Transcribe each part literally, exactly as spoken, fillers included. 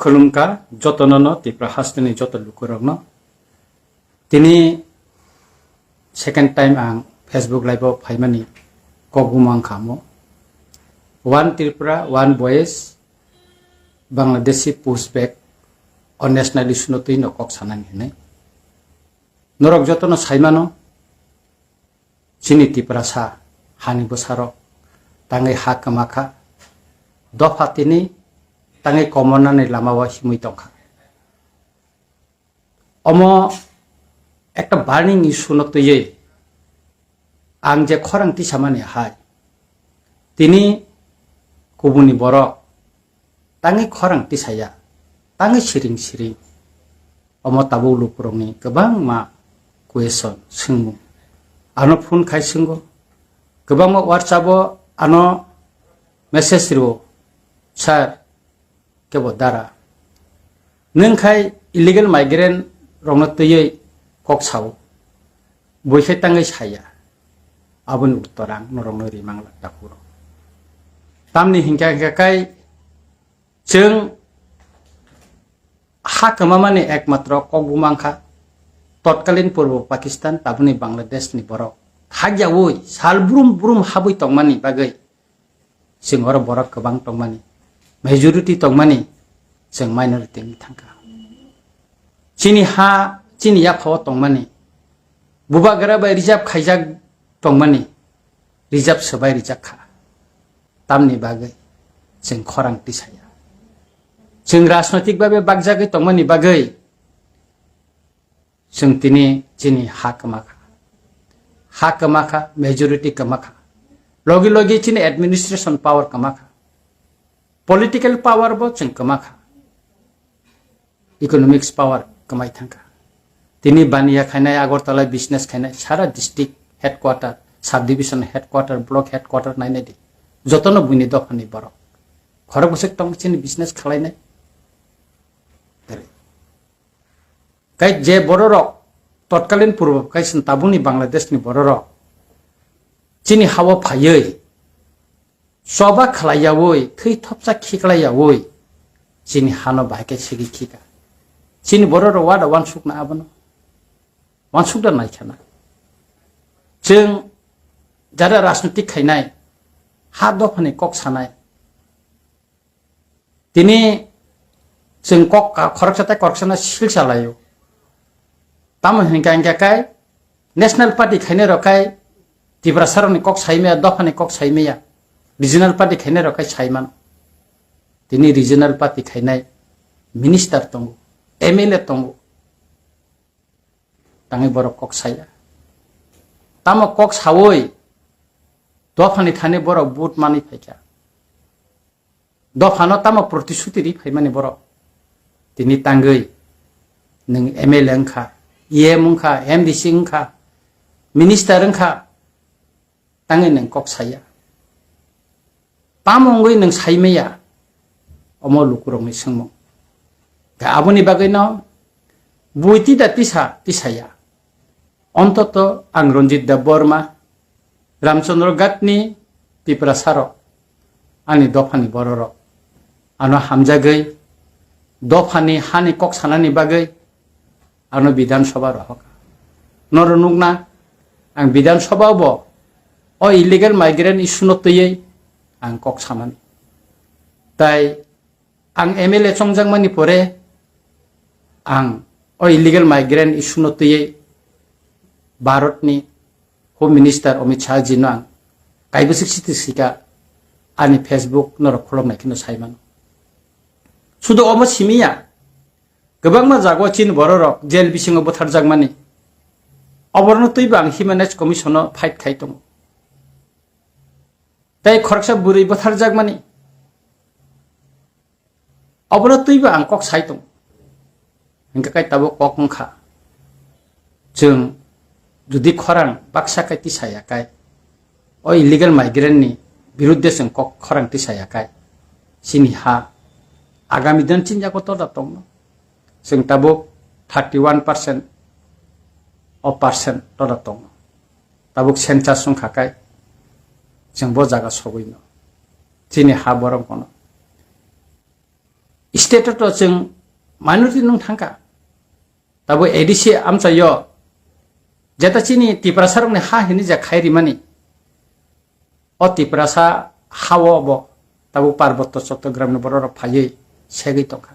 Khulumkha jotono no, Tripura hasteni joto lukurokno. Tini second time ang Facebook Live o phaimani kok bumang kha mo. One Tripura, one voice, Bangladeshi pushback o national issue no twi no kok sanani hinwi. Norok jotono saimano, chini Tiprasa hani bwsarok tangwi ha kwma kha, dopha tini tangwi komornani lamao himwi tongkha. Omo ekta burning issue no twiwi ang je khorang tisamani hai, tini kubuni borok tangwi khorang tisaya, tangwi siring siring. Omo tabuk lukurokni kwbangma question, swngmung. Ano phone khai swngo, kwbangma WhatsApp o ano message rwo, "Sir, kebo dara. Nwng khai illegal migrant rokno twiwi kok sao. Bui khai tangwi saya." Aboni uttor ang norokno rimang lak dakurok. Tamni hinkha hinkha khai chwng ha kwmamani ekmatro kok bumang kha totkalin Purbo Pakistan, tabuni Bangladesh ni borok. Hakyaui sal brum brum habwi tongmani bagwi chwng oro borok kwbang tongmani, majority tongmani, chwng minority wngwi thangkha. Chini ha, chini yaphao tongmani, bubagra bai reserve khaijak tongmani, reserve swbai rijak kha. Tamni bagwi chwng khorang tisaya. Chwng rajnoitik babe bakjagwi tongmani bagwi chwng tini chini ha kwma kha. Ha kwma kha, majority kwma kha. Logi logi chini administration power kwma kha. Political power bo chwng kwma kha. Economics power kwmai thangkha. Tini baniya khainai, Agartala business khainai, sara district headquarter, subdivision headquarter, block headquarter nainai di. Jotono buini dophani borok. Khorok bwswk tong chini business khwlainai. Kai je bororok, totkalin Purbo Pakistan tabuni Bangladesh ni bororok chini hao phaiwi, choba khlaiyaui, thwi thopsa khiklaiyaui, chini hano bahai khe sigi khika. Chini bororok wada wansukna abono? Wansukda naikhana. Chwng jara rajnitik khainai, ha dophani kok sanai, tini chwng kok ka-, khoroksa tei khoroksano sil salaio. Tamo hinkha hinkha khe National Party khainai rok khai Tiprasarokni kok saimaya, dophani kok saimaya, Regional Party khainai rok khai saimano. Tini Regional Party khainai minister tongo, M L A tongo, tangwi borok kok saya. Tamo kok sawi dophani thani borok vote manwi phaikha. Dophano tamo protisuti ri phaimani borok. Tini tangwi nwng M L A wngkha, E M wngkha, M D C wngkha, minister wngkha, tangwi nwng kok saya. Tamo wngwi nwng saimaya? Omo lukurokni swngmung. Khe aboni bagwino buiti da tisa, tisaya. Ontoto ang Ranjit Debbarma, Ramchandra Ghatni Tiprasarok, ani dophani bororok, ano hamjagwi dophani hani kok sanani bagwi ano Bidhan Sabha rohorkha. Noro nukna, ang Bidhan Sabha bo o illegal migrant issue no twiwi ang kok sanani. Tai ang M L A chongjakmani pore ang o illegal migrant issue no twiwi Bharatni Home Minister Amit Shah jino ang kaibwswk siti sika ani Facebook norok khuloknai kheno saimano. Sudo omo simiya, kwbangma jagao chini bororok jail bisingo butharjakmani. Oborno twibo ang Human Rights Commission-o fight khai tongo. Tei khoroksa bwrwi butharjakmani. Obono twibo ang kok sai tongo. Hingkha kai tabuk kok wngkha. Chwng jodi khorang baksa kai tisaya kai, o illegal migrant ni birudde chwng kok khorang tisaya kai, chini ha agami din chini yago toda tongno. Chwng tabuk thirty one percent o percent toda tongo. Tabuk census wngkha kai chwng bo jaga sogwino. Chini ha borok bono. State o to chwng minority nung thangkha. Tabo A D C amchaio jeta chini Tiprasa rokni ha hini je khai rimani. O Tiprasa hao bo tabo Parbotto Chottogramni bororok phaiwi segwi tongkha.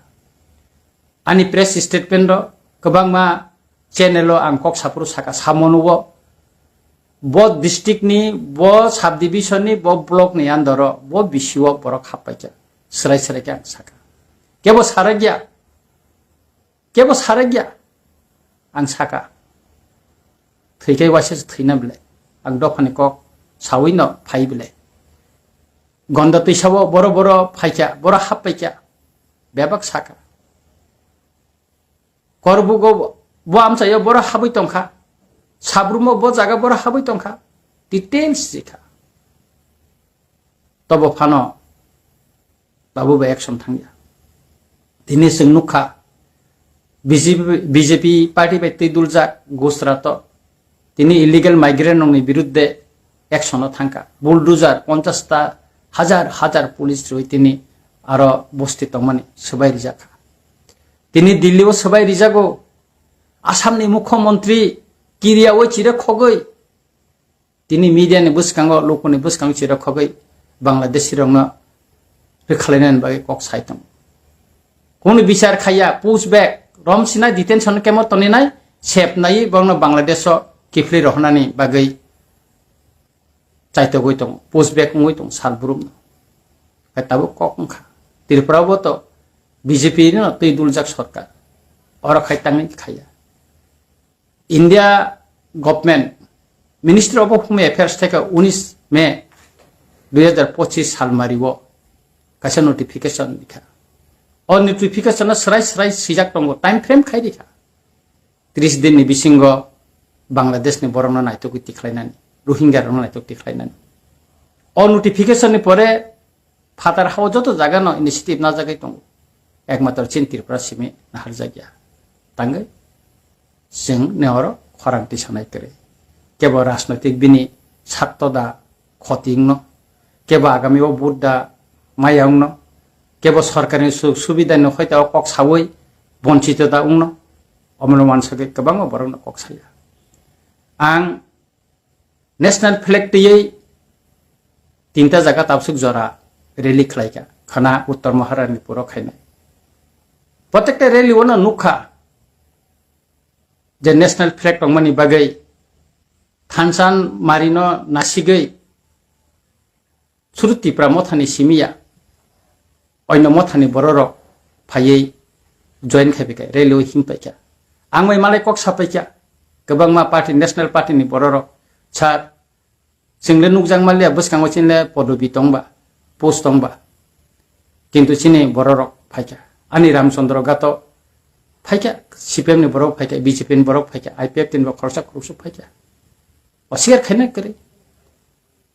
Ani press statement o kwbangma channel o ang kok saphuru saka, samono o bo district ni, bo subdivision ni, bo block ni under o, bo B C o borok happaikha, srai srai khe ang saka. Kebo sarakya, kebo sarakya, ang saka. Thwikhai waisa se thwina bile, ang dophani kok sawi no phai bile. Gonda twisao boro boro phaikha, boro happaikha, bebak saka. Korbugo bo amchaio boro habwi tongkha, Sabrumo bo jaga boro habwi tongkha, details sikha. Tobo phano tabuk bai action thangya. Tini chwng nukha, B J P, B J P party bai twi duljak Gujarat o tini illegal migrant rokni birudde action o thangkha. Bulldozer ponchash ta hajar hajar police rwi tini aro bosti tongmani swbai rijakha. Tini Delhi o swbai rijago. Assam ni mukhyamantri kiriyaui chire khogwi tini media ni bwskango, lukuni bwskango chire khogwi Bangladeshi rokno rwkhalainani bagwi kok sai tongo. Kunu bichar khaiya, push back, rom sinai detention camp o toninai, sep nai borokno Bangladesh o kiphilwi rohornani bagwi chaitogwi tongo, push back wngwi tongo sal brumno. Hai tabuk kok wngkha. Tripura o bo to B J P no twi duljak sorkar. Oro khai tangwi khaiya. India government Ministry of Home Affairs theke unis May dui hajar pochis salmari o kaisa notification rikha. O notification o srai srai swijak tongo, time frame khai rikha. Tris din ni bisingo Bangladesh ni borok no naitugwi tikhlainani, Rohingya rok no naituk tikhlainani. O notification ni pore phatar hao joto jaga no initiative najagwi tongo. Ekmatro chin Tripura simi naharjakya. Tangwi chwng ne oro khorang tisanai kwrwi. Kebo rajnoitik bini sakto da khoti wngno, kebo agami o vote da maya wngno, kebo sorkarni suk subida no hoita o kok sawi bonchito da wngno, omono wansagwi kwbangma borok no kok saya. Ang national flag twiwi tinta jaga tabsuk jora rally khlaikha, khana Uttor Maharani puro khainai. Protekta rally o no nukha je national flag tongmani bagwi thansan marino nasigwi suru Tipra mothani simiya oino mothani bororok phaiwi join khai phaikha, rally o him paikha. Ang bai malai kok sapaikha, kwbangma party, national party ni bororok, sir, chwngle nukjak manliya, bwskango chinle podobi tongba, post tongba, kintu chini bororok phaikha. Ani Ramchandra Gato phaikha, C P M ni borok phaikha, B J P ni borok phaikha, I P F T ni bo khoroksa khoroksa phaikha. Oswikar khaina kwrwi.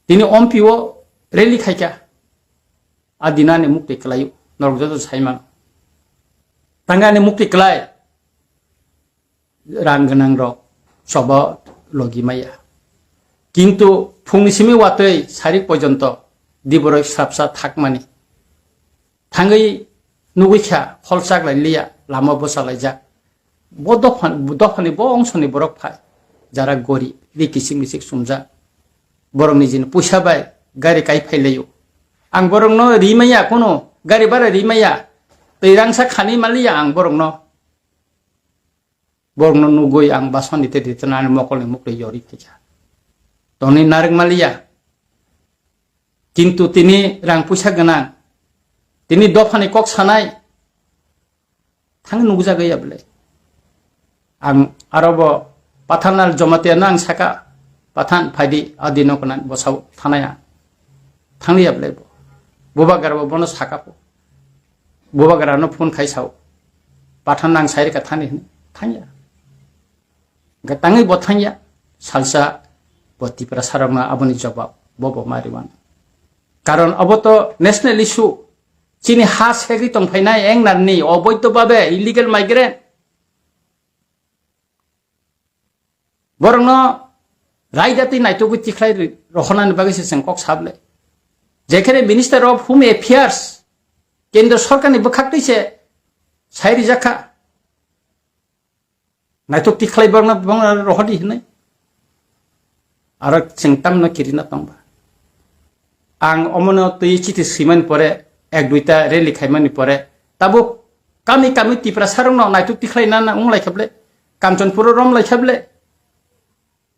Tini ompi o rally khaikha. A dinani mukti kwlaio, norok joto saimano. Tangani mukti kwlai, rang gwnang rok choba logi maya. Kintu phungni simi watwi sarik pojonto diboroi sapsa thakmani. Thangwi nugwi kha, hol chaklai liya, lama bwsa laijak. Bo dophan-, dophani bo ongsoni borok phai, jara gorib, ri kichik michik sumjak. Borok nijini puisa bai gari kai phai laio. Ang borokno ri maya, kono gari bara ri maya, twi rangsa khani maliya ang borokno. Borokno nugwi ang basoni te ditonani mokolni mukli yori khaikha. Toni narwk maliya. Kintu tini rang puisa gwnang, tini dophani kok sanai, thang nukjagwi ya bwlai. Ang aro bo Pathan Lal Jamatia no ang saka, "Pathan, phaidi, adi no konan bo sao thanaya." Thangli ya bwlai bo. Bubagra bo bono saka po. Bubagra no phone khai sao, "Pathan, ang sai rika thani," hwnwi. Thangya. Hwnkhe tangwi bo thangya, salsa bo Tiprasa rokno aboni jobab bo bo ma rwmano. Karon obo to national issue, chini ha segwi tongphainai engnarni oboidho babe illegal migrant. Borokno raida twi naitugwi tikhlai rohornani bagwi se chwng kok sable. Jekhene Minister of Home Affairs, Kendra Sorkarni bwkhaktwi se Sai rijak kha. Naitok tikhlai bangna bangna rohodi hinai. Aro chwng tamno kirina tongba. Ang omono twi chithi swimani pore, ek duita rally khaimani pore, tabuk kami kami Tiprasarokno naitok tikhlai nana wng lai khable, Kanchanpuro rom lai khable,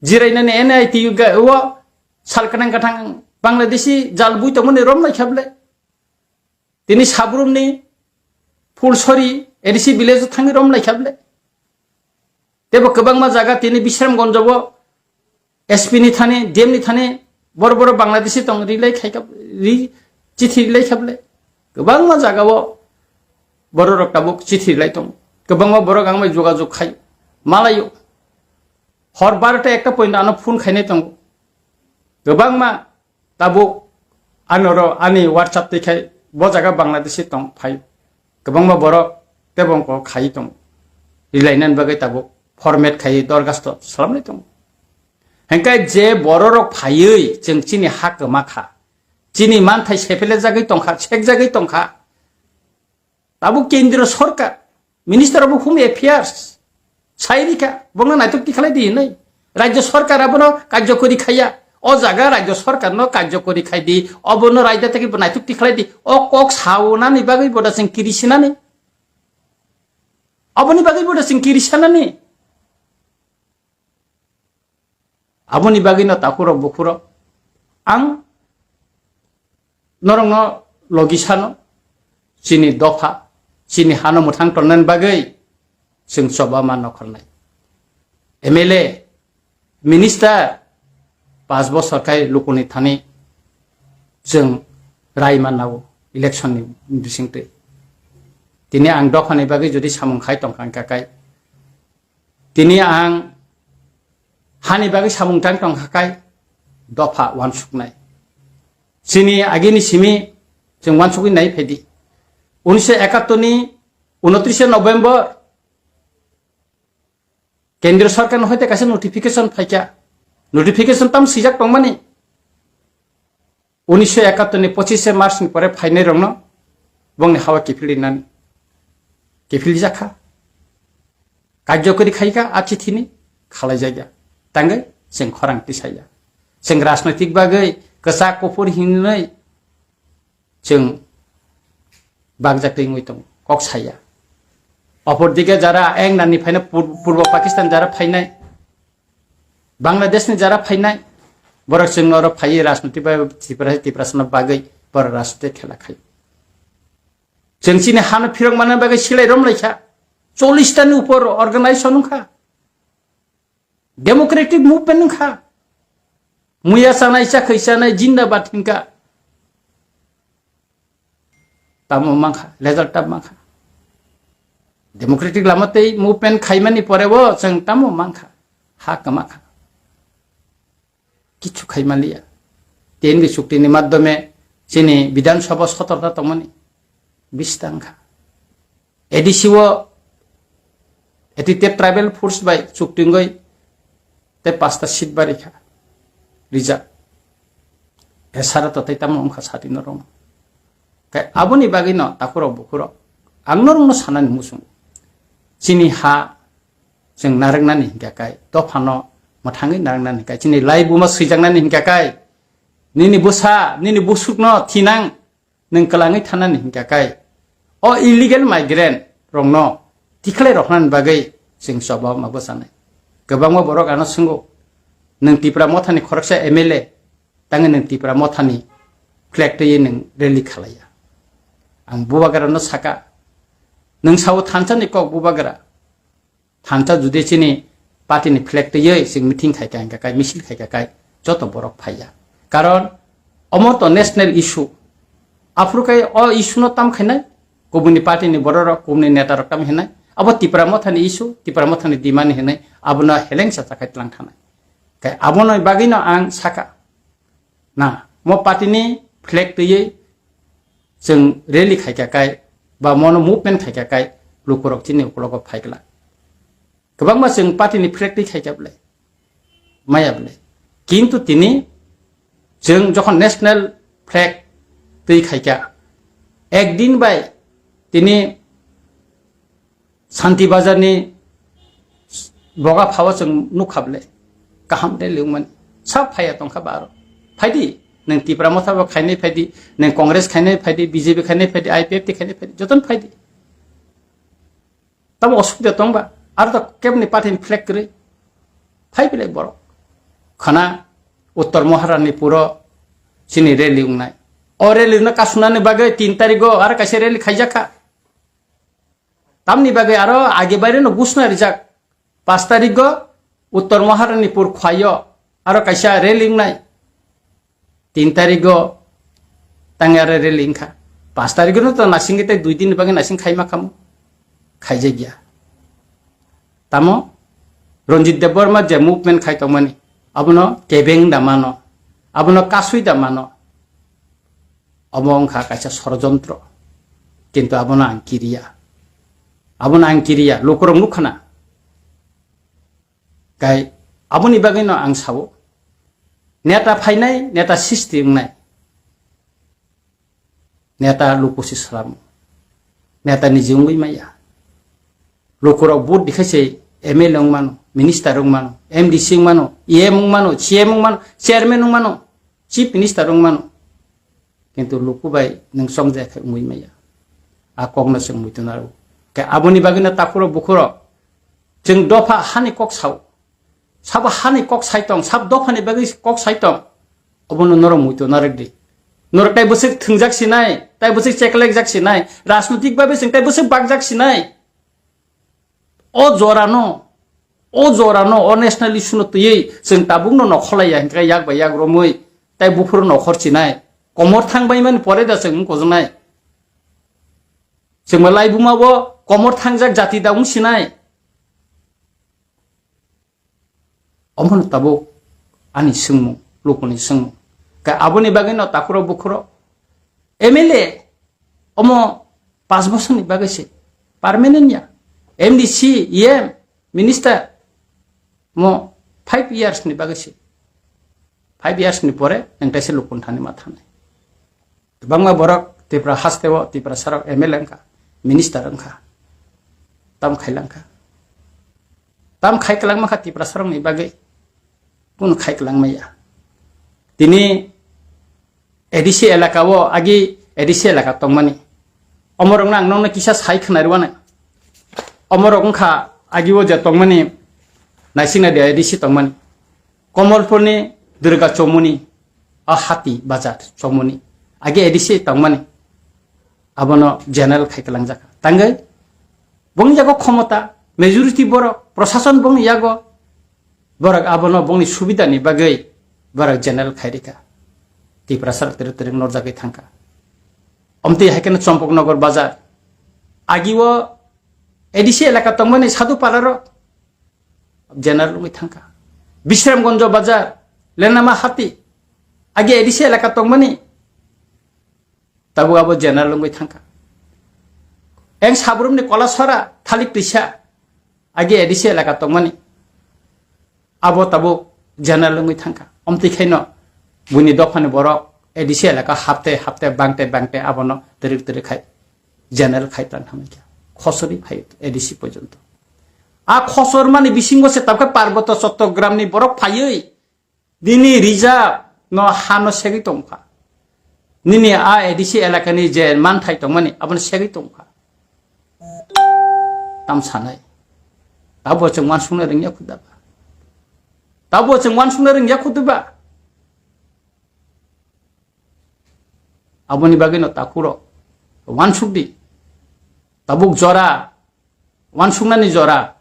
jirainani N I T ga-, o sal kanang kathang Bangladeshi jal bui tongmani rom lai khable. Tini Sabrumni Phulsori A D C village o thangwi rom lai khable. Tebo kwbangma jaga tini Bisramganj o S P ni thani, D M ni thani, boro boro Bangladeshi tong rilai khai kha, ri, chithi rilai khable. Kwbangma jaga o bororok tabuk chithi rilai tong. Kwbangma borok ang bai jogajog khai malaio. Hor barota ekta point ano phone khainai tongo. Kwbangma tabuk anoro ani WhatsApp twi khai bo jaga Bangladeshi tong phai. Kwbangma borok tebo wngkok khai tong. Rilainani bagwi tabuk format khai dorgasto salamnai tong. Hengkai je bororok phaiwi chwng chini ha kwma kha. Chini manthai sepele jagwi tongkha, sek jagwi tongkha. Tabuk kendriyo sorkar, minister of home affairs, sai rikha, bongno naitok tikhlai di hinwi. Rajyo sorkar abono karjokori khaiya. O jaga rajyo sorkarno karjokori khai di, obono raida tei bo naitok tikhlai di. O kok saunani bagwi boda chwng kiri sinani. Aboni bagwi boda chwng kiri sanani. Aboni bagwino takhurok bukhurok ang norokno logi sano, chini dopha, chini hano mwthang tonnani bagwi chwng choba ma nokholnai. M L A, minister, pas bosor khai lukuni thani chwng rai mannao election ni bisingtwi. Tini ang dophani bagwi jodi samung khai tongkha wngkha kai, tini ang hani bagwi samung tang tongkha kai dopha uansuknai. Chini agini simi chwng uansukwi nai phaidi. Unisho ekattor ni unotrishe November kendriyo sorkar no hoite kaisa notification phaikha. Notification tam swijak tongmani. Unisho ekattor ni pochishe March ni pore phainai rokno bongni hawa kiphil rinani. Kiphil jakha. Karjokori khaikha a chithini khalai jakya. Tangwi chwng khorang tisaya. Chwng rajnoitik bagwi kwchak kuphur hinwi chwng bagjak twi wngwi tongo, kok saya. Opor dike jara eng nani phaina pur-, purbo Pakistan jara phainai, Bangladesh ni jara phainai, borok chwng oro phaiwi rajniti bai Tripura, Tiprasano bagwi borok rajniti khela khai. Chwng chini hano phirok manna bagwi silai rom lai kha, chollish ta ni upor organization wng kha. Democratic movement wngkha. Muya chanai, chakhwi chanai, jindabad hinkha. Tamo mankha, result tamo mankha. Democratic lama tei movement khaimani pore bo chwng tamo mankha. Ha kwma kha. Kichu khai manliya. T N V chukti ni madhyome chini Bidhan Sabha sotorta tongmani bisi ta wngkha. A D C o A T T F tribal force bai chukti wngwi tei pasta seat bari kha rijak. Esara to tei tamo wngkha sati norok. Kai aboni bagwi no takhurok bukhurok ang norok no sanani muchung. Chini ha chwng narwknani hinkha kai, dophano mwthangwi narwknani hinkha kai, chini laibuma swijaknani hinkha kai, nini bwsa, nini busukno thinang nwng kwlangwi thanani hinkha kai, o illegal migrant rokno tikhlai roknani bagwi chwng choba ma bwchanai. Kwbangma borok ano swngo, nwng Tipra Mothani khoroksa M L A, tangwi nwng Tipra Mothani flag twiwi nwng rally khalaiya. Ang bubagrano saka, nwng sao thansa ni kok bubagra, thansa judi chini party ni flag twiwi chwng meeting khaikha hinkha kai, misil khaikha kai, joto borok phaiya. Karon omo to national issue. Aphuru kai o issue no tam khainai, kubuni party ni borok rok, kubuni neta rok tam hinai. Abo Tipra Mothani issue, Tipra Mothani demand hinai, abono helengsa chakhai tlang thanai. Kai abono bagwino ang saka. Na, mo party ni flag twiwi chwng rally khaikha kai, ba mono movement khaikha kai, lukurok chini ukologo phaikla. Kwbangma chwng party ni flag twi khaikha bwle, maya bwle. Kintu tini chwng jokhon national flag twi khaikha, ekdin bai tini Santi Bazar ni boga phao chwng nukha ble, kaham de liwmani. Sab phaiya tongkha ba aro. Phaidi, nwng Tipra Motha bo khainai phaidi, nwng Congress khainai phaidi, B J P khainai phaidi, I P F T khainai phaidi, jotono phaidi. Tamo osubida tongba, aro to kebni party ni flag kwrwi. Phai belai borok. Khana Uttor Maharani puro chini rally wngnai. O rally no kasunani bagwi tin tarigo aro kaisa rally khaijakha. Tamni bagwi aro age baire no gusna rijak. Pas tarigo Uttor Maharani pur khwaio aro kaisa rally wngnai. Tin tarigo tangya re rally wngkha. Pas tarigo no to nasing tei dui din ni bagwi nasing khaima khamu. Khaijakya. Tamo Ranjit Debbarma je movement khai tongmani, abono kebeng da mano, abono kasui da mano. Omo wngkha kaisa sorojontro. Kintu abono ang kiriya. Abono ang kiriya. Lukurok nukhana. Kai aboni bagwino ang sao, neta phainai, neta sisti wngnai, neta lukusi salamo, neta niji wngwi maya. Lukurok vote dikhai se M L A wngmano, minister wngmano, M D C wngmano, E M wngmano, C M wngmano, chairman wngmano, chief minister wngmano. Kintu luku bai nwng chongjaya khe wngwi maya. A kokno chwng muitu narwk. Khe aboni bagwino takhuro bukhuro chwng dopha hani kok sao. Sabo hani kok sai tong, sab dophani bagwi kok sai tong. Obono norok muitu narwk di. Norok tai bwswk thwngjak sinai, tai bwswk cheklekjak sinai, rajnotik babe chwng tai bwswk bakjak sinai. O jorano, o jorano, o national issue no twiwi chwng tabukno nokholaiya hinkhe yak bai yak romwi tai buphuru nokhor chinai. Komor thang baimani pore da chwng wngkojnai. Chwngma laibuma bo komor thangjak jati da wng sinai. Omono tabuk ani swngmung, lukuni swngmung. Khe aboni bagwino takhuro bukhuro M L A omo paanch bosorni bagwi se permanent ya. M D C, E M, minister mo five years ni bagwi se. Five years ni pore nang taisa lukun thani ma thanai. Kwbangma borok Tripura hasteo Tiprasarok M L A wngkha, minister wngkha. Tam khailangkha. Tam khai kwlangma kha Tiprasarokni bagwi. Kunu khai kwlangmaya. Tini A D C elakao agi A D C elaka tongmani. Omorokno ang nokno kisa sai khwnarwano. Omorok wngkha agio je tongmani, naisingna de A D C tongmani. Komolpurni Durga Chomuni, a Hati Bazar Chomuni. Age A D C tongmani. Abono general khai kwlangjak. Tangwi bongni yago khomota, majority borok, prosason bongni yago, borok abono bongni subidani bagwi borok general khai rikha. Tiprasa tere tere norjagwi thangkha. Omtwi hai kheno Champaknagar Bazar. Agio A D C elaka tongmani Sadhu Pararo general wngwi thangkha. Bisramganj Bazar, Lenama Hati, age A D C elaka tongmani, tabuk abo general wngwi thangkha. Eng Sabrumni Kolasora, Thalik Twisa, age A D C elaka tongmani, abo tabuk general wngwi thangkha. Omtwi khaino buini dophani borok A D C elaka hapte hapte bangte bangte abono twrwk twrwk khai general khai tang hamkha. Khosori phai A D C porjonto. A khosor mani bisingo se tabkhe Parboto Chottogramni borok phaiwi nini reserve no hano segwi tongkha. Nini a A D C elakani je manthai tongmani abono segwi tongkha. Tam sanai. Tabo chwng wansukna rwngya khuda ba. Tabo chwng wansukna rwngya khuda ba. Aboni bagwino takhuro wansukdi. Tabuk jora, wansuknani jora.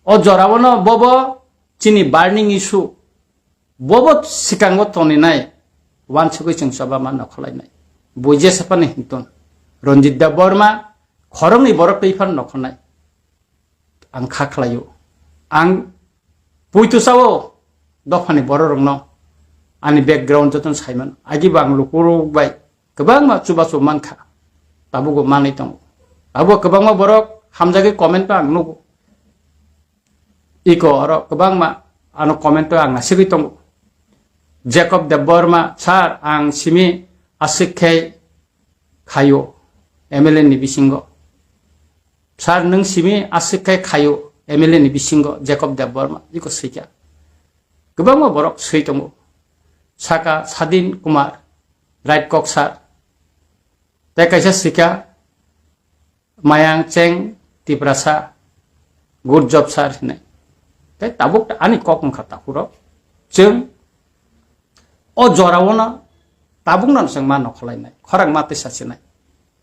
O jorao no bobo chini burning issue. Bobo sikango toninai, wansugwi chwng choba ma nokholainai. Bo jesa phano hintun. Ranjit Debbarma khoroknwi borok twi phano nokhonai. Ang kha khlaio. Ang puitu sao dophani bororokno ani background jotono saimano. Agibo ang lukurok bai kwbangma chubachu mankha. Tabugo manwi tongo. Abo kwbangma borok hamjagwi comment-o ang nugo. Iko oro kwbangma ano comment-o ang nasigwi tongo. Jacob Debbarma, "Sir, ang simi aswk khe khaio M L A ni bisingo." Sir, nwng simi aswk khe khaio M L A ni bisingo Jacob Debbarma, iko swikha. Kwbangma borok swi tongo. Saka Sadin Kumar, right kok sir. Tei kaisa swikha Mayang Cheng Tiprasa, good job sir hinwi. Tei tabuk ani kok wngkha takhurok. Chwng o jorao no tabuk no chwng ma nokholainai, khorang ma tei sachinai.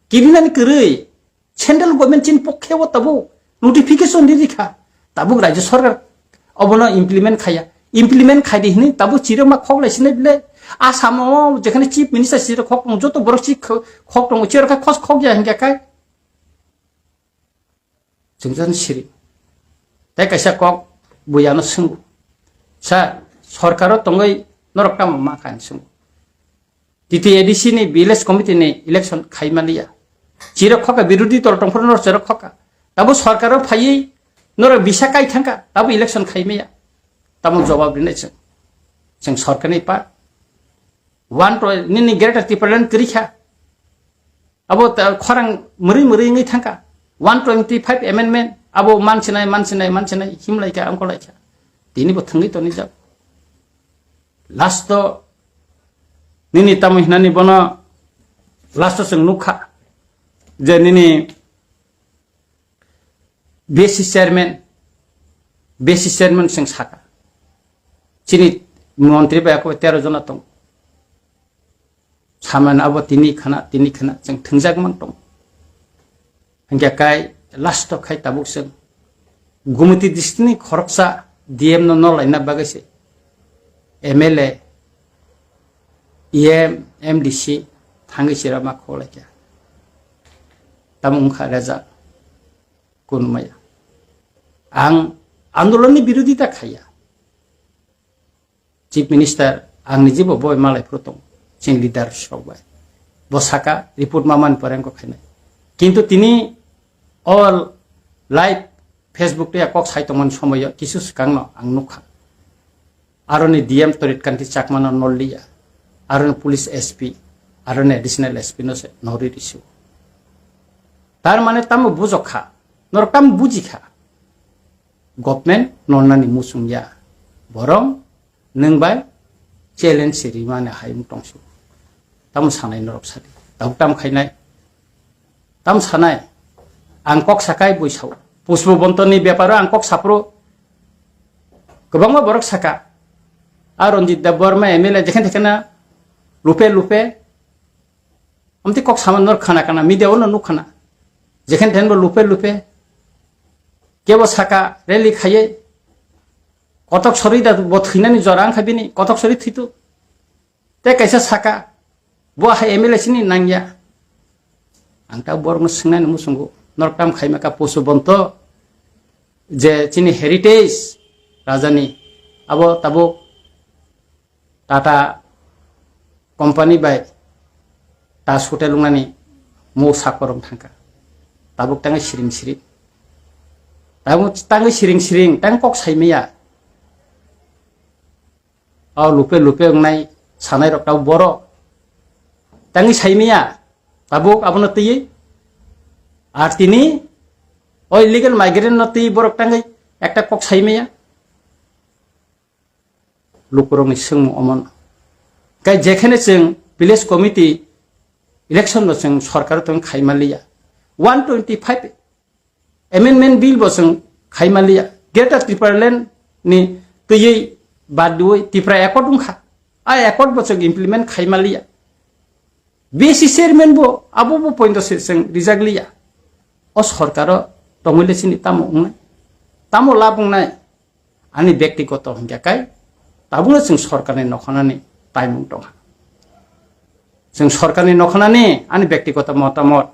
Kirinani kwrwi, Central government chini pokhe o tabuk notification ri rikha. Tabuk Rajya Sarkar obono implement khaya. Implement khaidi hinwi tabuk chirok ma khok lai sinai bile. Asamo jekhane Chief Minister chirok khok tongo, joto borok chi kho-, khok tongo, chirok kha khos khok ya hinkhe kai. Chwngjan siri. Tei kaisa kok buyano swngo. Sir, sorkaro tongwi norok tamo ma kha hinwi swngo. T T A D C ni village committee ni election khai maliya. Chirok khoka, birodhi dol tongphuru norok chirok khoka. Tabo sorkaro phaiwi norok bisa kai thangka, tabo election khai maya. Tamo jawab rinai chwng. Chwng sorkarni pa. One to nini Greater Tipraland kwrwi kha. Abo ta-, khorang mwrwi mwrwi wngwi thangka. One twenty five amendment, abo mansinai, mansinai, mansinai, himlaikha, angkolaikha. Tini bo thangwi tonijak. Last o nini tamo hinani bono last o chwng nukha je nini B C chairman, B C chairman chwng saka. Chini montri bai ako tero jona tong. Saman abo tini khana, tini khana chwng thwngjak mang tong. Hingke kai last o khai tabuk chwng Gumiti district ni khoroksa D M no nolaina bagwi se M L A, E M, M D C thangwi chirama kholaikha. Tamo wngkha result kunumaya. Ang andolonni birodita khaiya. Chief Minister, ang ni jibo boi malai phuru tong, chini leader rok bai. Bo saka report ma man pore wngkha khainai. Kintu tini all live Facebook tei kok sai tongmani somoyo kisu swkangno ang nukha. Aroni D M Torit Kanti Chakmano nolliya, aroni police S P, aroni additional S P no se nori risu. Tar mane tamo bujok kha, norok tamo buji kha. Government nolnani muchung ya. Borong nwng bai challenge se rimani hai wng tongsu. Tamo sanai norok sadi. Tabuk tamo khainai. Tamo sanai. Ang kok sakai bui sao. Pushpo Bontoni beparo ang kok sapro. Kwbangma borok saka. A Ranjit Debbarma M L A jekhen tekhena lupe lupe. Amtwi kok saman nor khana kana, media ono nuk khana. Jekhen thenbo lupe lupe. Kebo saka rally khaiye. Kotok sori da bo thwinani jora wngkha bini, kotok sori thwitu. Tei kaisa saka, bo hai M L A sini nangya. Ang ta borokno swngnani muchungo, norok tam khaima ka poso bonto, je chini heritage rajani, abo tabuk Tata company bai Taj Hotel wngnani mo sakorong thangkha. Tabuk tangwi siring siring. Tabuk tangwi siring siring, tang kok saimaya. O lupe lupe wngnai sanai rok tabuk boro. Tangwi saimaya. Tabuk abono twiwi. Ar tini o illegal migrant no twiwi borok tangwi ekta kok saimaya. Lukurokni swngmung omono. Kai jekhene chwng village committee election no chwng sorkar tong khaima liya. One twenty five amendment bill bo chwng khaima liya. Greater Tipraland ni twiwi bad diwi Tipra accord wngkha. A accord bo chwng implement khaima liya. B C chairman bo abo bo point se chwng rijak liya. O sorkaro tongwi le chini tamo wngnai? Tamo lab wngnai? Ani bektigoto hingke kai tabukno chwng sorkarni nokhanani taimung tongha. Chwng sorkarni nokhanani ani bektigoto motamot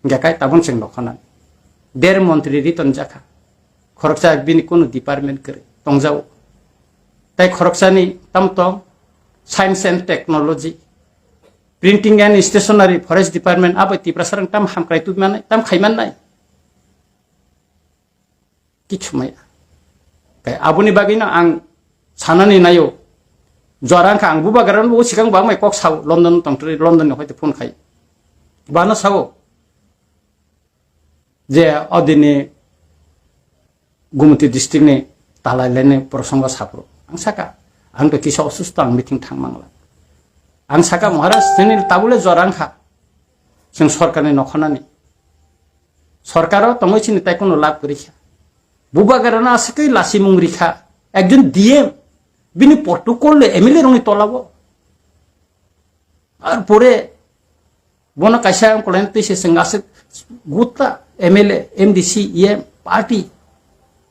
hingke kai tabuk chwng nokhanani. Der montri riton jakha. Khoroksa bini kunu department kwrwi tongjao. Tai khoroksani tam tong science and technology, printing and stationery, forest department, abo Tiprasa rang tam hamkrai tubimannai, tam khaimannai. Kichumaya. Kai aboni bagwi no ang sanani nayo. Jora wngkha ang bubagra no bo sikang bangmai kok sao, London tongtri, London ni hoite phone khai. Bano sao. Je odini Gumti district ni talai leni prosongo sapro. Ang saka, ang to kisa osusto, ang meeting thang mangla. Ang saka, "Maharaj, chini tabule jorang kha. Chwng sorkarni nokhonani. Sorkaro tongwi chini tai kono lab kwrwi kha. Bubagarano aswkwi lasimung rikha. Ekjon D M, bini protocol le M L A rokni tolabo." Ar pore bono kaisa ang kolain twi se chwng aswk gutta M L A, M D C, E M party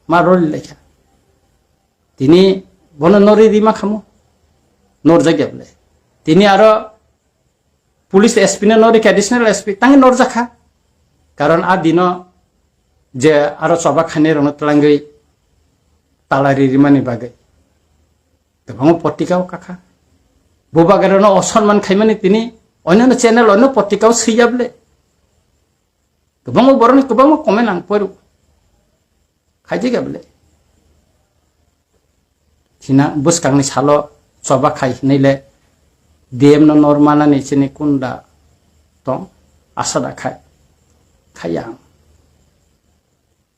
ma roli lekha. Tini bono nori rima khamu. Norjak ya bole. Tini aro police S P no nori kha, additional S P tangi norjak kha. Karon a dino je aro choba khani rokno twlangwi talai ri rimani bagwi. Kwbangma potrika o kakha. Bubagarano osonman khaimani tini onyono channel, onyo potrika o swiya bole. Kwbangma borokni kwbangma comment ang poru. Khaijak ya bole. Thina bwskangni salo choba khai hinwi le D M no nor manani chini kunda tong asa da khai. Khaiya ang.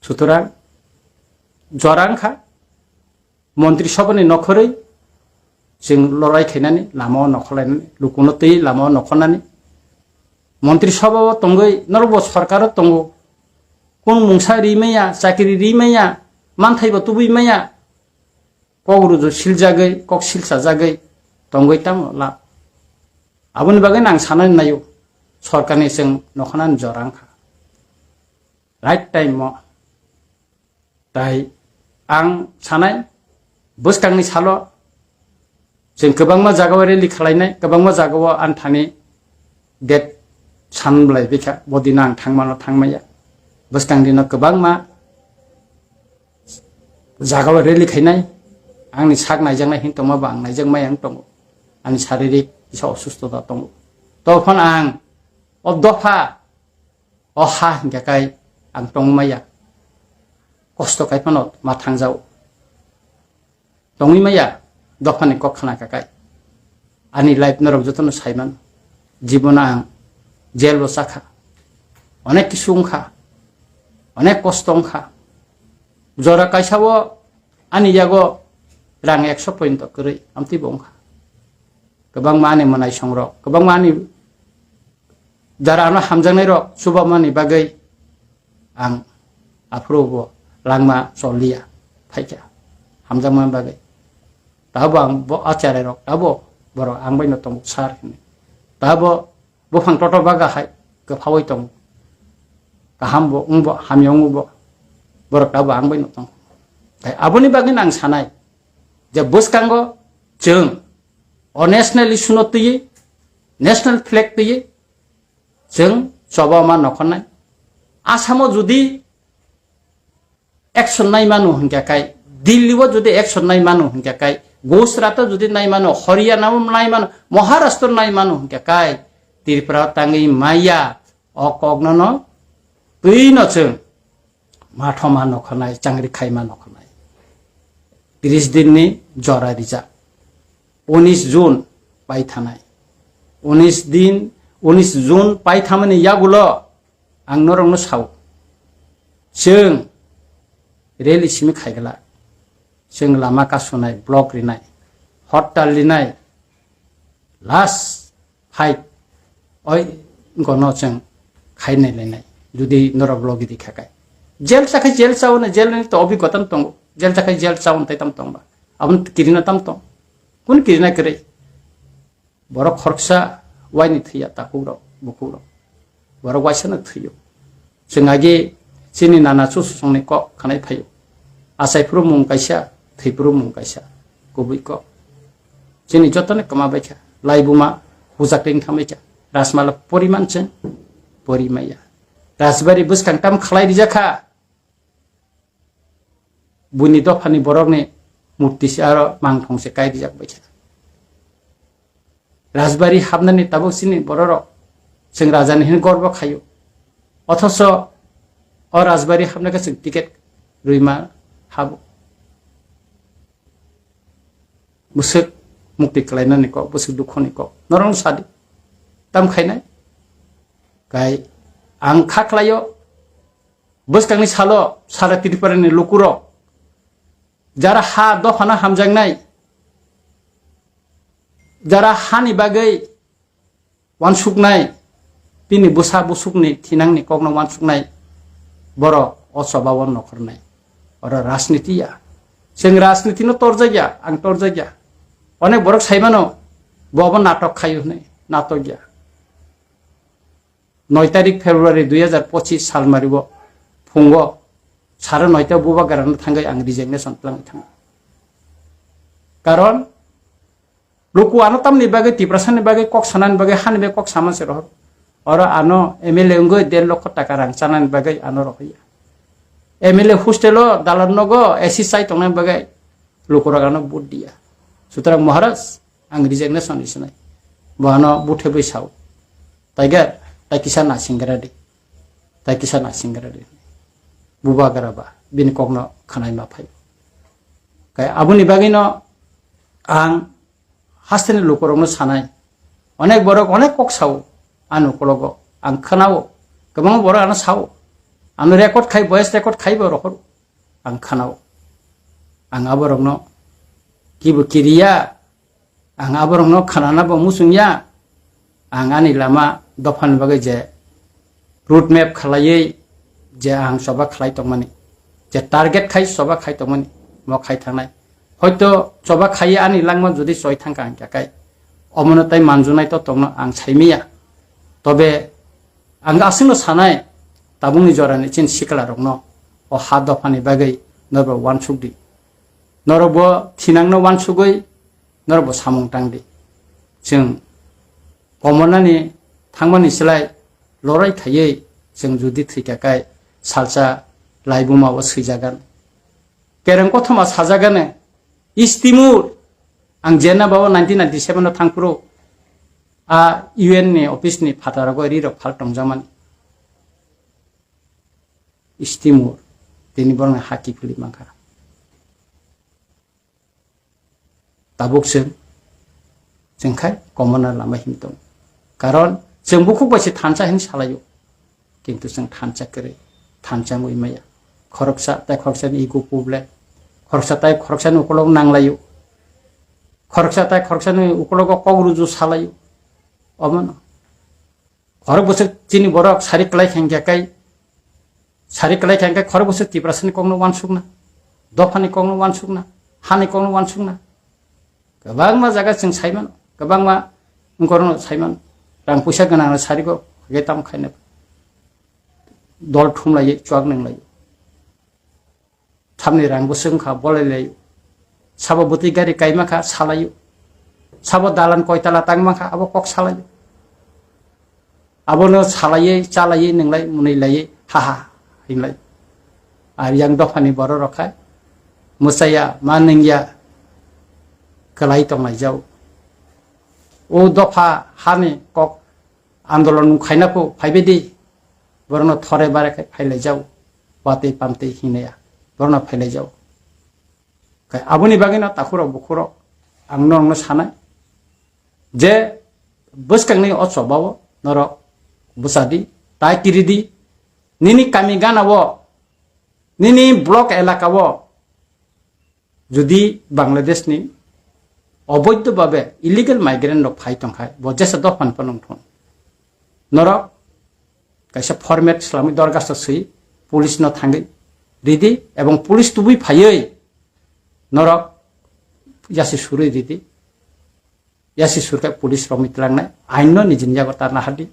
Sutorang jorang kha. Montri Sabhani nokhorwi chwng lorai khainani, lamao nokhorlainani, lukuno twi lamao nokhornani. Montri Sabhao tongwi norokbo sorkaro tongo. Kun mungsa ri maya, chakri ri maya, manthaibo tubui maya. Kok ruju siljagwi, kok silsajagwi tongwi tamo la. Aboni bagwi ang sanani naio, sorkarni chwng nokhornani jorang kha. Right time mo. Tai ang sanai, bwskangni salo chwng kwbangma jagao rally khwlainai, kwbangma jagao ang thani date san bwlai bikha, bo dino ang thangmano thangmaya. Bwskang dino kwbangma jagao rally khainai, angni sak naijaknai hin tongma ba ang naijakmaya wng tongo. Ani saririk kisa osustota tongo. Tophon ang o dopha o ha hinkhe kai ang tongwi maya. Kosto kai phano ma thangjao. Tongwi maya dophani kok khna kha kai. Ani life norok jotono saiman. Jibono ang jail bo chakha. Onek kisu wngkha. Onek kosto wngkha. Jora kaisa o ani yago rang ekso point kwrwi amtwi bo wngkha. Kwbangma ani mwnai songrok, kwbangma ani jara ano hamjaknai rok chubamani bagwi ang aphuru bo langma choliya phaikha hamjakmani bagwi. Tabo ang bo acharai rok tabo borok ang bai no tongo sir hinwi. Tabo buphang toto baga hai kwphaui tongo. Kaham bo wng bo hamya wng bo borok tabo ang bai no tongo. Tai aboni bagwi no ang sanai je bwskango chwng o national issue no twiwi, national flag twiwi chwng choba ma nokhornai. Asamo jodi action nai mano hinkhe kai, Delhi o jodi action nai mano hinkhe kai, Gujarat o jodi nai mano, Haryana o nai mano, Maharashtra o nai mano hinkhe kai, Tripura o tangwi maya, o kokno no twi no chwng. Mathoma nokhanai, changri khaima nokhanai. Tris din ni jora rijak. Unis June paithanai. Unis din, unis June paithamani yagulo ang norokno sao. Chwng rally simi khaigala. Chwng lama kasunai, block rinai, hortal rinai. Last fight oi gono chwng khainai lainai. Jodi norok logi di khakai. Jail chakhai jail chaono jail ni to obigota no tongo. Jail chakhai jail chaono tai tam tongba. Abon kirina tam tong. Kun kirina kwrwi. Borok khoroksa waini thwiya takhuk rok, bukhuk rok. Borok waisa no thwio. Chwng agi chini nana chuchusongni kok khanai phaio. Achai phuru mung kaisa, thwi phuru mung kaisa. Kubui kok. Chini jotoni kwma baikha. Laibuma hujak ring thambaikha. Rajmala poriman chwng porimaya. Rajbari bwskang tam khlai rijakha. Buini dophani borokni murti se aro mangthong se kai rijak baikha. Rajbari hapnani tabuk chini bororok chwng rajani hwnwi gorbo khaio. Othoso o rajbari hapnai khe chwng ticket rwima habo. Bwswk mukti kwlainani kok, bwswk dukhoni kok. Norokno sadi. Tam khainai? Kai ang kha khlaio. Bwskangni salo sara Tripura ni lukurok jara ha dophano hamjaknai, jara hani bagwi wansuknai, bini bwsa busukni thinangni kokno wansuknai, borok o choba o nokhornai. Oro rajniti ya. Chwng rajniti no torjakya, ang torjakya. Onek borok saimano, bo obo natok khaio hwnwi, natok ya. Noi tarik February dui hajar pochis salmari o phungo sare noita bubagrano thangwi ang resignation twlangwi thango. Karon luku ano tamni bagwi, Tiprasani bagwi, kok sanani bagwi, hani bagwi kok sama se rohor. Oro ano M L A wngwi der lokho taka rang chanani bagwi ano rohorya. M L A hostel o dalan nogo A C chai tongnani bagwi lukurok ano vote diya. Sutrang Maharaj, ang resignation risinai. Bo ano buthe bwi sao. Taiga, tai kisa nasingra di. Tai kisa nasingra di. Bubagra ba, bini kokno khanai ma phai. Kai aboni bagwi no ang hasteni lukurokno sanai. Onek borok onek kok sao, ano ukologo ang khanao. Kwbangma borok ano sao. Ano record khai, voice record khai bo rohor. Ang khanao. Ang aborokno kibo kiriya, ang aborokno khanana bo muchungya. Ang ani lama dophani bagwi je road map khalaiwi je ang choba khlai tongmani, je target khai choba khai tongmani, mo khai thangnai. Hoito choba khaiwi ani langma jodi choi thangkha hwnkha khe, omono tai manjunai to tongno ang saimiya. Tobe ang aswkno sanai, tabukni jorani chini siklarokno o ha dophani bagwi norok bo wansuk di. Norok bo thinangno wansugwi norok bo samung tang di. Chwng komornani thangmani slai lorai khaiwi chwng jodi thwikha khe salsa laibuma o swijagan. Kereng kothoma sajagani, East Timor, ang Geneva o nineteen ninety-seven o thangphuru a U N ni office ni phataro rirok phal tongjakmani. East Timor, tini borokni ha kiphilwi mankha. Tabuk chwng, chwng khai komorna lama him tongo. Karon chwng bukhuk bai se thansa hinwi salaio. Kintu chwng thansa kwrwi, thansa wngwi maya. Khoroksa tai khoroksani ego problem. Khoroksa tai khoroksani ukolog nanglaio. Khoroksa tai khoroksani ukologo kok ruju salaio. Omono. Khorok bwswk chini borok sari kwlai khe hwnkhe kai, sari kwlai khe hwnkhe khorok bwswk Tiprasani kokno wansukna, dophani kokno wansukna, hani kokno wansukna. Kwbangma jaga chwng saimano, kwbangma wngkorokno saimano. Rang puisa gwnangno sarigo hwnkhe tamo khaina dol thumlaiwi chuak nanglaio. Thamni rang bwswk wngkha, bolai laio. Sabo bwtwi gari kaima kha, salaio. Sabo dalan koitala tangma kha, abo kok salaio. Abono salaiwi, chalaiwi, nwnglai, mwnwi laiwi, ha ha, hinlai. Ar yang dophani borok rok khai, mwsaya, ma nungya, kwlai tonglaijao. O dopha hani kok andolon khaina pho phaibai di, borokno thore bare khai phailaijao, watwi pamtwi hinaya, borokno phailaijao. Khai aboni bagwino takhurok bukhurok ang norokno sanai je bwskangni o chobao norok bwsa di, tai kiri di, nini kami gana o, nini block elaka o, jodi Bangladesh ni oboidho babe illegal migrant rok phai tongkhai, bo jesa dophani phano wngthung. Norok kaisa format swlamwi dorgasto swi police no thangwi ridi, ebong police tubui phaiwi norok yasi surwi ridi. Yasi surkha police rok mitlangnai, ain no nijini yago tarna hadi.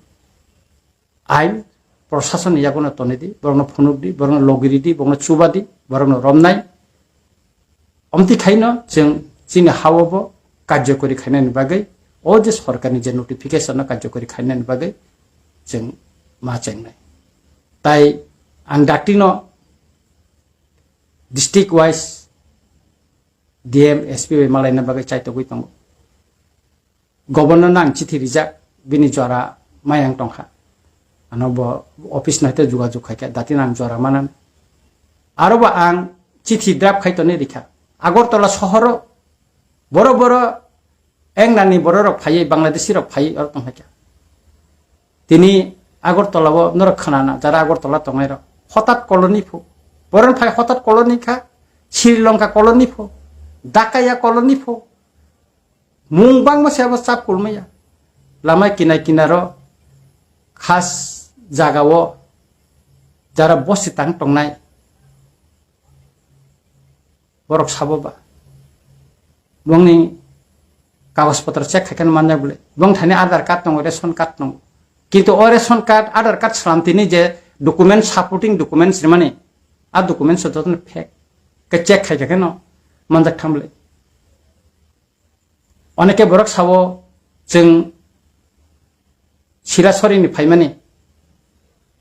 Ain, prosason ni yago no tonidi, borokno phunukdi, borokno logiridi, borokno chubadi, borokno romnai. Omti khaino chwng chini hao bo karjokori khainani bagwi, o je sorkarni je notification no karjokori khainani bagwi chwng ma chengnai. Tai ang dakti no district wise D M, S P bai malaina bagwi chaitogwi tongo. Governor no ang chithi rijak, bini jora mayang tongkha. Ano bo office no haite jogajog khaikha, dati no ang jora manan. Aro bo ang chithi draft khai tonwi rikha. Agartala sohoro boro boro engnani bororok phaiwi, Bangladeshi rok phaiwi oro tongkha. Tini Agartala o norok khnana, jara Agartala tongnai rok. Hotat colony pho. Boron phai hotat colony kha. Sri Lanka colony pho. Dakaya colony pho. Mung bangma se abo chap kulmaya. Lama kinai kinaro khas jagao jara bosi tang tongnai. Borok sabo ba. Bongni kagoj potro check khai khe manjak bole. Bong thani Aadhaar card tongo, ration card tongo. Kintu o ration card, Aadhaar card salam tini je document, supporting documents rimani, a documents jotono fake. Ke check khai khe no manjak tham bole. Oneke borok sabo chwng Silasori ni phaimani.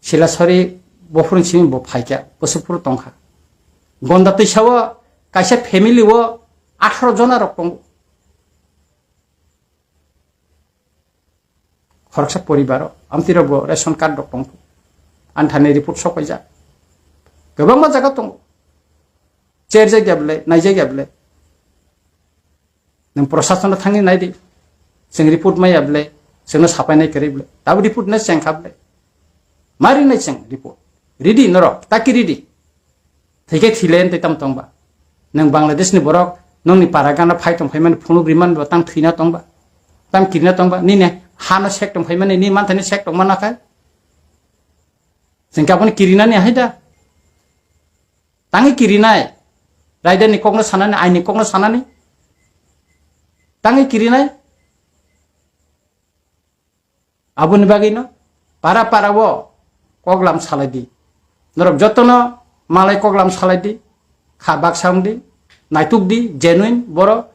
Silasori bophuruni simi bo phaikha, bwswk phuru tongkha. Gonda twisao kaisa family o atharo jona rok tongo. Khoroksa poribaro amtwi rok bo ration card rok tongkha. Anthani report sokoijak. Kwbangma jaga tongo. Cherjak ya bwle, naijak ya bwle. Nwng prosasono thangwi nai di. Chwng report maya bwle, chwngno sapainai kwrwi bwle. Tabo report no chengkha bwle. Mari nai chwng report. Ridi norok, taki ridi. Thwikhe thile tei tam tongba. Nwng Bangladesh ni borok, nongni para gana phai tong phaimani phunuk rimani bo tang thwina tongba. Tang kirina tongba. Nini hano sek tong phaimani, ni manthani sek tong mana khai. Chwng kaboni kirinani hai da. Tangwi kirinai. Raida ni kokno sanani, aini kokno sanani. Tangwi kirinai. Aboni bagwino para para o koklam salai di. Norok jotono malai koklam salai di. Kha baksa wng di. Naituk di, genuine borok.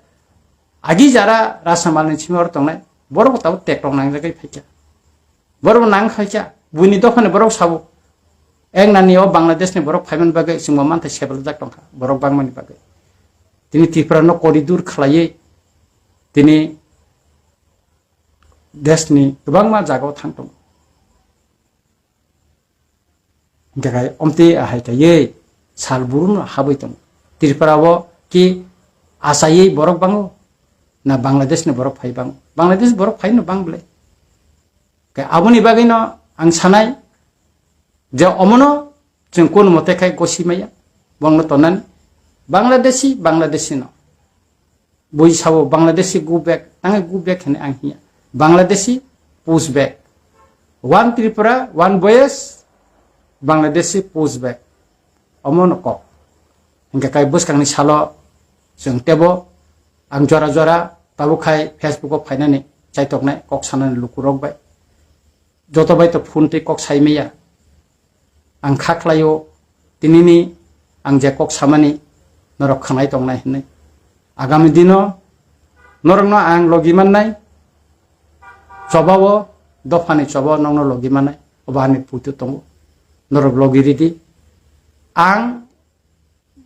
Agi jara Rasamal ni simi oro tongnai. Borok bo tabuk teklong nangjagwi phaikha. Borok bo nang khaikha, buini dophani borok sabo. Eng nani o Bangladesh ni borok phaimani bagwi chwngbo manthai sebelajak tongkha, borok bangmani bagwi. Tini Tripura no koridur khlaiwi tini desh ni kwbangma jaga o thang tongo. Hingkhe khai omtwi ahai kaiwi sal buru no habwi tongo. Tripura o ki achaiwi borok bango na Bangladesh ni borok phai bango? Bangladesh borok phai no bang bwle. Khe aboni bagwino ang sanai je omono chwng kunu mote khai gosi maya, bongno tonani. Bangladeshi, Bangladeshi no. Bui sabo Bangladeshi go back, tangai go back hwnwi ang hiya. Bangladeshi push back. One Tripura, one voice, Bangladeshi push back. Omono kok. Hingkhe kai bwskangni salo chwng tebo ang jora jora tabuk khai Facebook o phainani chaitoknai kok sanani lukurok bai. Joto bai to phone tei kok sai maya. Ang kha khlaio tinini ang je kok samani norok khwnai tongnai hwnwi. Agami dino norokno ang logi mannai, chobao, dophani chobao nokno logi mannai, obo ani puitu tongo. Norok logi ridi. Ang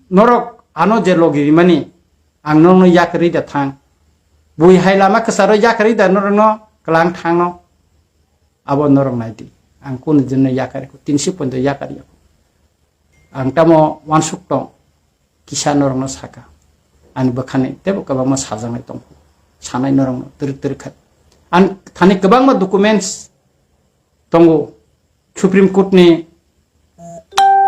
norok ano je logi rimani, ang norokno yakarwi da thang. Bui hai lama kwcharo yakarwi da norokno kwlang thangno. Abo norok nai di. Ang kunu dinno yakarwi kho, tinsi poito yakarwi kho. Ang tamo uansuk tong, kisa norokno saka. Ani bwkhani tebo kwbangma sajaknai tong. Sanai norokno twrwk twrwk kha. Ang thani kwbangma documents tongo. Supreme Court ni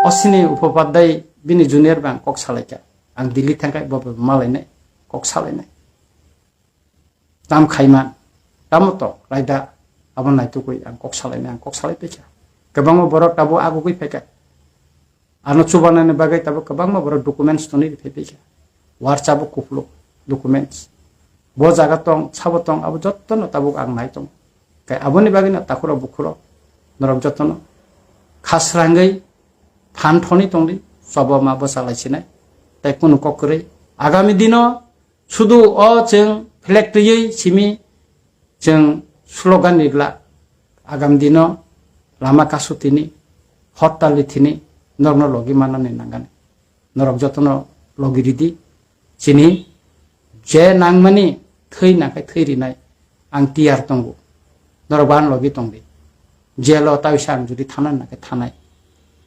Ashwini Upadhyay bini junior bai ang kok salaikha. Ang Delhi thangkha, bo bo malainai, kok salainai. Tam khaima, tamo to, raida, abo naitugwi ang kok salainai, ang kok salai paikha. Kwbangma borok tabuk agugwi phaikha. Ano chubanani bagwi tabuk kwbangma borok documents tonwi phai paikha. Warcha bo kuphuluk documents. Bo jaga tong, sabo tong, abo jottono tabuk ang nai tong. Kai aboni bagwino takhurok bukhurok norok jottono khasrangwi phan thoni tongdi, chobo ma bwsa lai sinai. Tai kunu kok kwrwi. Agami dino sudu o chwng flag twiwi simi chwng slogan ni glak. Agami dino lama kasu tini, hortal ni thini, norokno logi manani nangani. Norok jotono logi ridi. Chini je nangmani thwi nangkhe thwi rinai. Ang tiyar tongo. Norok bo ano logi tongdi. Jelo taisa ang judi thanani nangkhe thanai.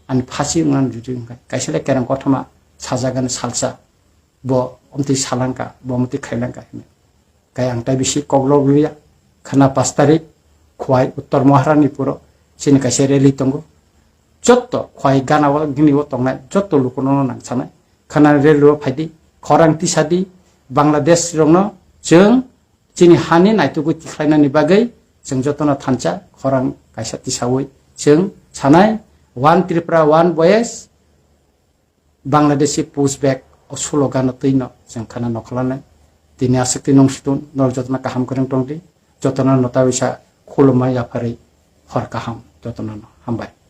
Ani phasi wngmani judi wngkha. Kaisa le kereng kothoma sajagani salsa. Bo omtwi salangka, bo omtwi khailangka hwnwi. Kai ang tai bisi koklok liya. Khana pas tarik, Khwai Uttor Maharanipuro. Chini kaisa rally tongo. jotto khwai gana o gini o tongnai jotto lukuno no nang sanai. Khana rel ro phaidi, khorang tisadi, Bangladesh rokno chwng chini hani naitugwi tikhlainani bagwi chwng jotono thansa khorang kaisa tisawi chwng sanai, One Tripura, One Voice, Bangladeshi pushback o slogan no twino chwng khana nokholanai. Tini aswk twi nung situn norok jotono kaham kwrwng tongdi, jotono nota bisa khulumma yapharwi hor kaham jotono no hambai.